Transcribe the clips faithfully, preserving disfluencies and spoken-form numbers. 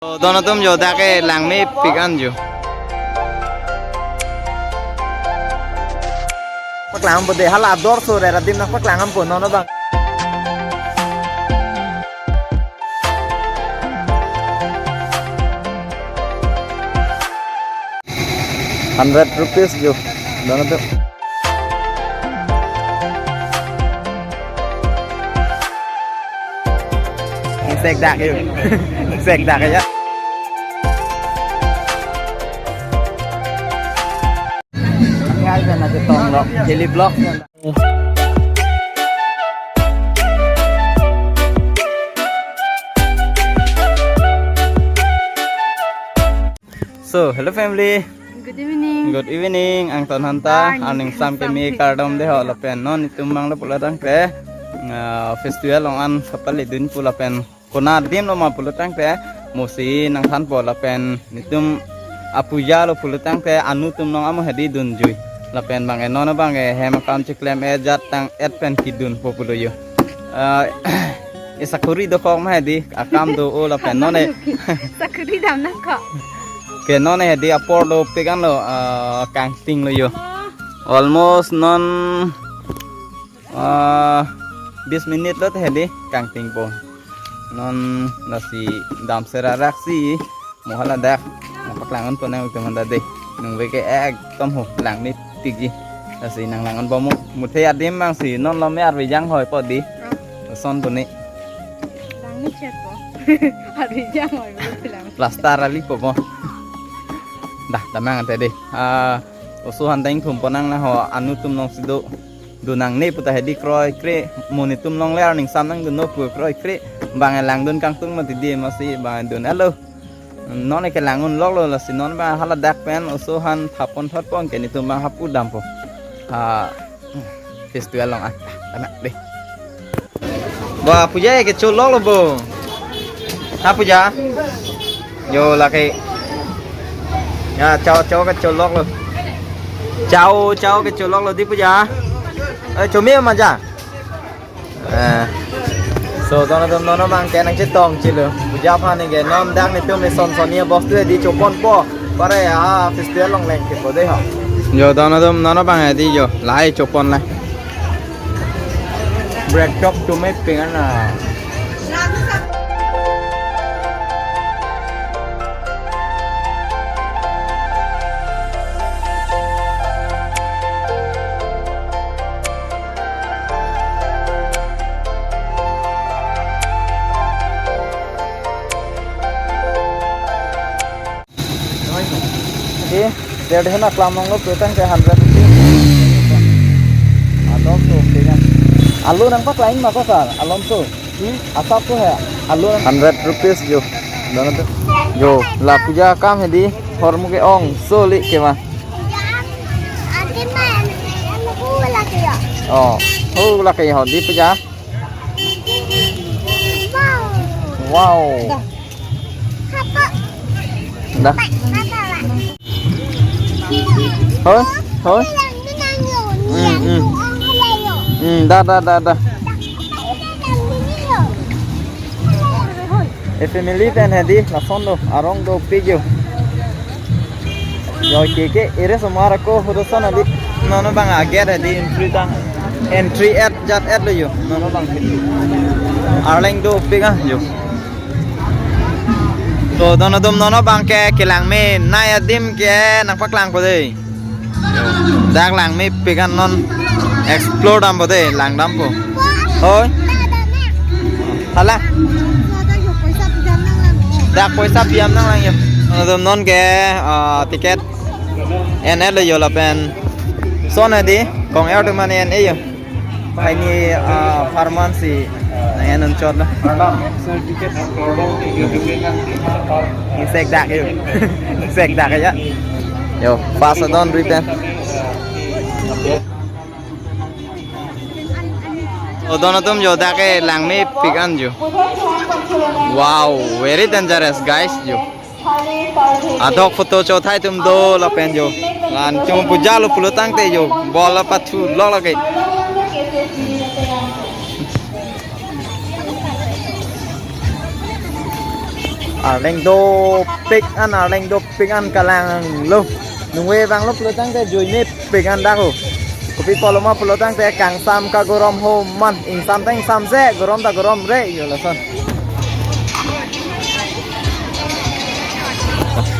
Don atum jo dak ke langmepik an jo. Paklang po de, hala ador so rera dim nangpaklang po non abang. Hundred rupees jo. Don atum. Sek dak yuk. Sek dak ya. Tinggal sana chetong lo. Daily vlog. So, hello family. Good evening. Good evening. Angton hanta, arning sam keme kardom de ho lapen non itum bang lo pulo tangte, ah, festival along an kapale dun pu lapen konat adim lo ma pulo tangte, mosi nangthan po lapen nitum apuja lo pulo tangte anu atum nong amo hedi dun jui. Lapen bang e non bang e hem akam chiklem e jat tang et pen kidun po pulo yo. Ah, e sakuri dokok ma hedi akam do-o lapen non e. Sakuri dam nangkok. Ke non e hedi apor dopik an lo, ah, kangting lo yo. Almost non, ah, bis minute lo te hedi kangting po. Non lasi dam serarak si mo hala dak nangpaklang an po nang utum anda de. Nung veke ekdom ho langmepik ji. Lasi nanglang an po mo. Muthe adim bang si non lo me arvi jang hoi po di. Son po ni. Langmepik po. Arvi jang hoi po lang. Plaster ali po po. Dah, damnang ante de. Ah, oso han dang thum po nang na ho anu atum nong si do. Dun nangne puta hedi kroikre. Mo nitum nong le arning sam nangdun no pu kroikre. Bang e langdun kangtung mati di masi bang e dun. Hello. Non e kelang un lok lo lasi non bang hala dak pen oso han thap pon thot pon ke nitum bang hapu dam po. Ah, festival along ah. Anak de. Ba puja e kecho lok lo bo. Ha puja. Yo lake. Ya chao chao kecho lok lo. Chao chao kecho lok lo di puja. Eh, chome ma ja. Eh. So, don atum non bang ke nangchetong chilo. Puja aphan ke non dak nitum me son son ni bostu di chopon po. Pare a festival along leng ke po de ho. Yo, don atum non bang di yo. Lai chopon lai. Bread chop chomepik an na. Di, der dehan aklam nong lo petang ke hundred rupees. Adok so, oke kan. Alu nangpaklang ma ko sir, alom so. Hmm? Asap tu hai, alu nang hundred rupees jo. Don atum. Jo, la puja akam hedi, hormu ke ong, so li ke ma. Oh, oh lake ho, di puja. Wow. Dah. Hoi, hoi. Hmm, hmm. Hmm, dah, dah, dah, dah. E family pen hedi, lason do, arong dopik jo. Yo ke ke, ere somar ako hudoson hedi. Non bang a gate hedi entry tang. Entry et jat et lo yo. Non bang. Arleng dopik ah yo. To don atum non bang ke kelang me nai adim ke nangpaklang ko de. Dak langmepik an non explore dam po de, lang dam po. Hoi. Hala. Dak poisa pi am nanglang yo. Atum non ke, ah, ticket en et lo yo lapen. Son hedi, kong er tu mane en e yo. Aini, ah, pharmacy nang en un chot la. Sek dak yo. Sek dak ya. Yo, pas adon ri pen. O don atum jo dak ke langmepik an jo. Wow, very dangerous guys jo. Adok photo cho thai atum do lapen jo. Lan chum puja lo pulo tangte jo. Bol la pathu lok lake. Arleng dopik an, arleng dopik an kalanglo. Nungve vanglo pulotangte juimepik an dak ho. Kopi apotlo ma pulotangte kangsam kagorom ho man, ingsam ta ingsamse, gorom ta goromre, yo lason.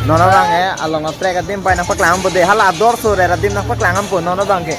Non abang ke along kaprek adim pai nangpaklang po dei, hala ador so re adim nangpaklang po non abang ke.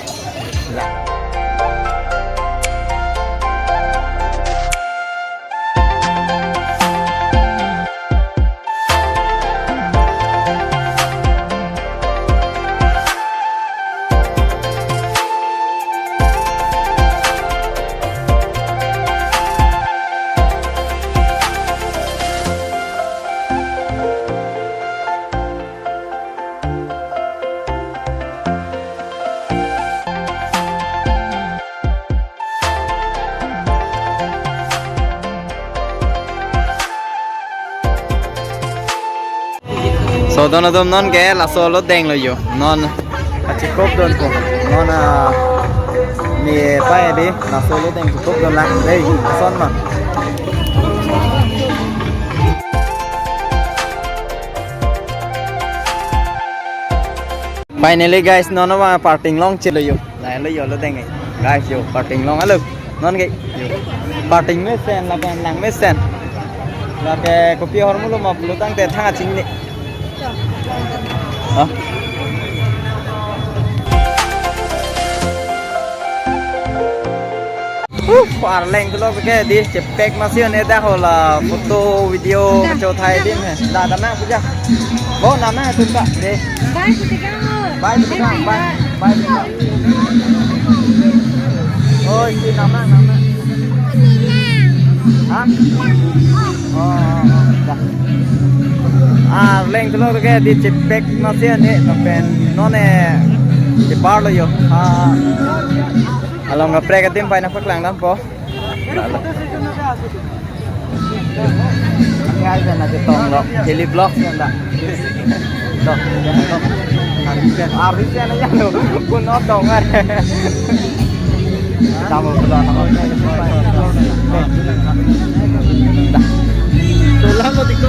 So don atum non ke laso lo denglo yo. Non achikop don ko. Non a mi pai di laso lo deng chikop don lang. Dei, son ma. Finally guys, non abang parting long chelo yo. Lahelo yo lo deng. Guys yo, parting long alo. Non ke yo. Parting mesen lapen lang mesen. Lake kopi ahormu lo ma pulotangte thang achingni. Ha? Uh, arleng tulo ke di chepek masi on eda hola photo video kecho thai din he. Da da na puja. Bo na na tu ka de. Bye putika. Bye putika. Bye. Bye putika. Oh, si nama nama. Ha? Oh, oh, oh, da. Arleng tulo ke di chepek masi on he, lapen non e cheparlo yo. Ha. Along kaprek adim pai nangpaklang dam po. Lalo. Ngai jana ke tong lo. Daily vlog jana. Tong, jana tong. Arisen. Arisen aja lo. Kun otong kan. Kamu belum. Tulang lo tiko.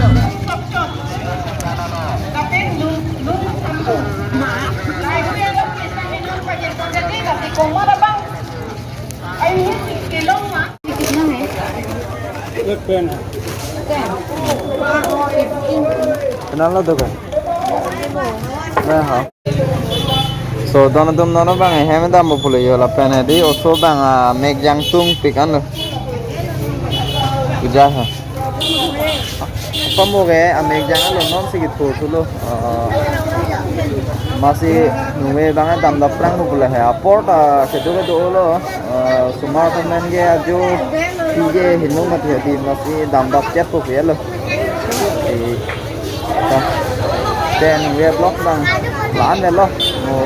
Kenal lo tuh kan? Nah, ha. So, don atum non abang hem dam pulo yo lapen hedi oso abang a mek jang tung pik an lo. Puja ha. Pamu ke amek jang alo non si kithu thulo. Ah, masi nungve abang dam dap prang pulo he. Apor ta kedo kedo lo. Ah, sumar temen ke ajo pije hinung mati hedi masi dam dap chet po ke lo. Eh, ta. Then we vlog abang la-an lo. Mo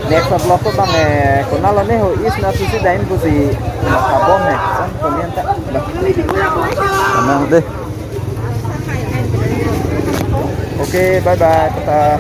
next vlog ko abang eh konat lo ne ho is na susi dain pusi kabom he. San komian ta. Dah. Tenang deh. Oke, bye bye. Tata.